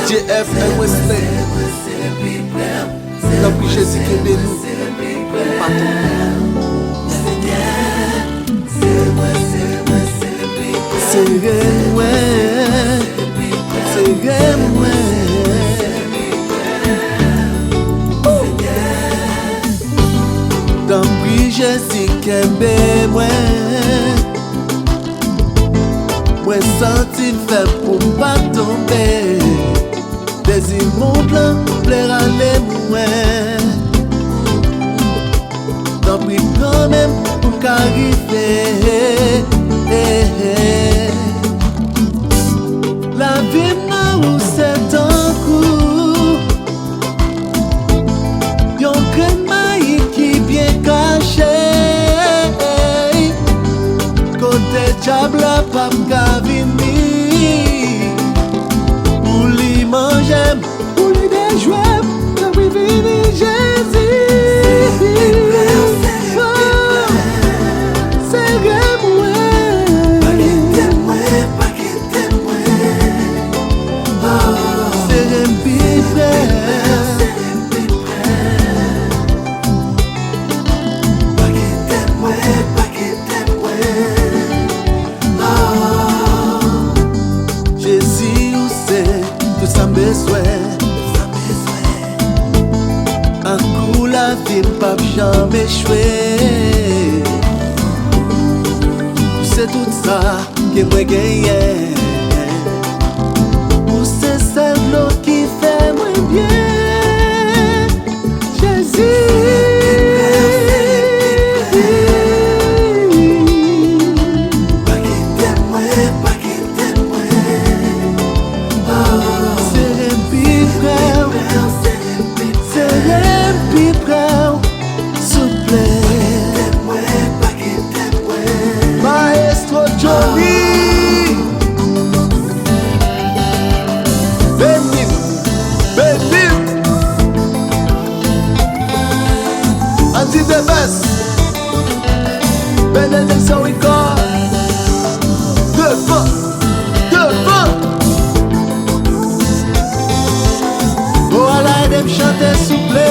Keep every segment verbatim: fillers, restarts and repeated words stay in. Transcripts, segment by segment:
J F and Wesley. Tanpri Jezi kenbe nou. Pa tonbe. Sere mwen, sere mwen. Tanpri Jezi kenbe mwen. Mwen santi m fèb pou m pa tonbe. Dezi mond lan vle rale mwen. Tanpri pran men m pou m ka rive. Lavi m nan ou se tankou yon grenn mayi ki byen kache. Kote dyab la p ap ka vini pou li manje m, pou li dejwe m, tanpri vini Jezi. Sere mwen. Sere m pi pre. Jezi, ou se tout sa m bezwen. Ak ou lavi m p ap janm echwe. Ou se tout sa ke mwen genyen. Ou se sèl dlo ki fè mwen byen. Jezi. Pa kite mwen, pa kite mwen. Sere m pi pre w. Sere m pi pre w, souple. Maestro Johnny. Beni m, beni m. Andy Debès. Benediksyon Ricard. Devan. Devan. O ala ede m chante souple.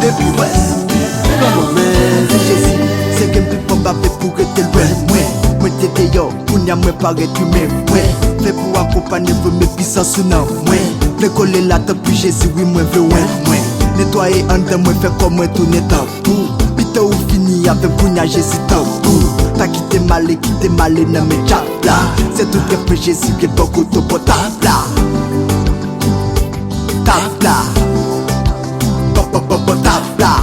Depi wès, kòman men? Se Jezi, se ke m pi pran bape pou rete lwen mwen. Mwen te deyò, kounya mwen parèt wi men mwen. Vle pou akonpanye vle met pisans ou nan mwen. Vle kole la tanpri Jezi wi mwen vle wè mwen. Netwaye anndan mwen fè kò mwen tounen tanpri ou. Pito ou fini avè m kounya Jezi tanpri ou. Pa kite m ale, kite m ale nan men dyab la. Se tout rèv mwen Jezi gen bò kote w pòtab la. Tab la. Bò, bò, bò, bò, tab la.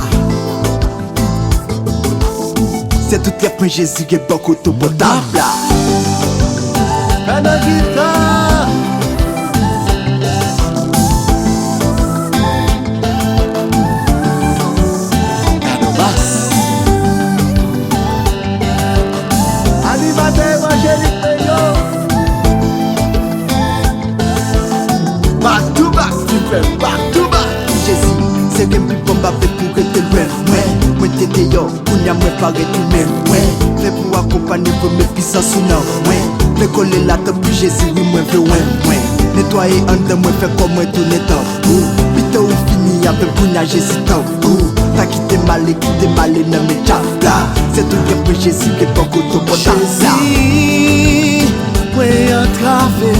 Se tout rèv mwen Jezi gen bò kote w pòtab la. Gade gita. Gade bas. Animatè evanjelik mwen yo. Back to back, Stephen, back to back. Jezi, se ke m pi bon bape pou rete lwen mwen. Mwen te deyò, kounya mwen parèt ou men mwen. Vle pou akonpanye vle met pisans ou nan mwen. Vle kole la tanpri Jezi wi mwen vle wè mwen. Netwaye anndan mwen fè kò mwen tounen tanpri ou. Pito ou fini avè m kounya Jezi tanpri ou. Pa kite m ale, kite m ale nan men dyab la. Se tout rèv mwen Jezi gen bò kote w pòtab la. Jezi, mwen antrave.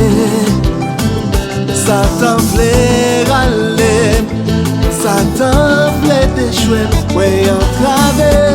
Satan vle rale m. Satan vle dechwe m. Mwen antrave.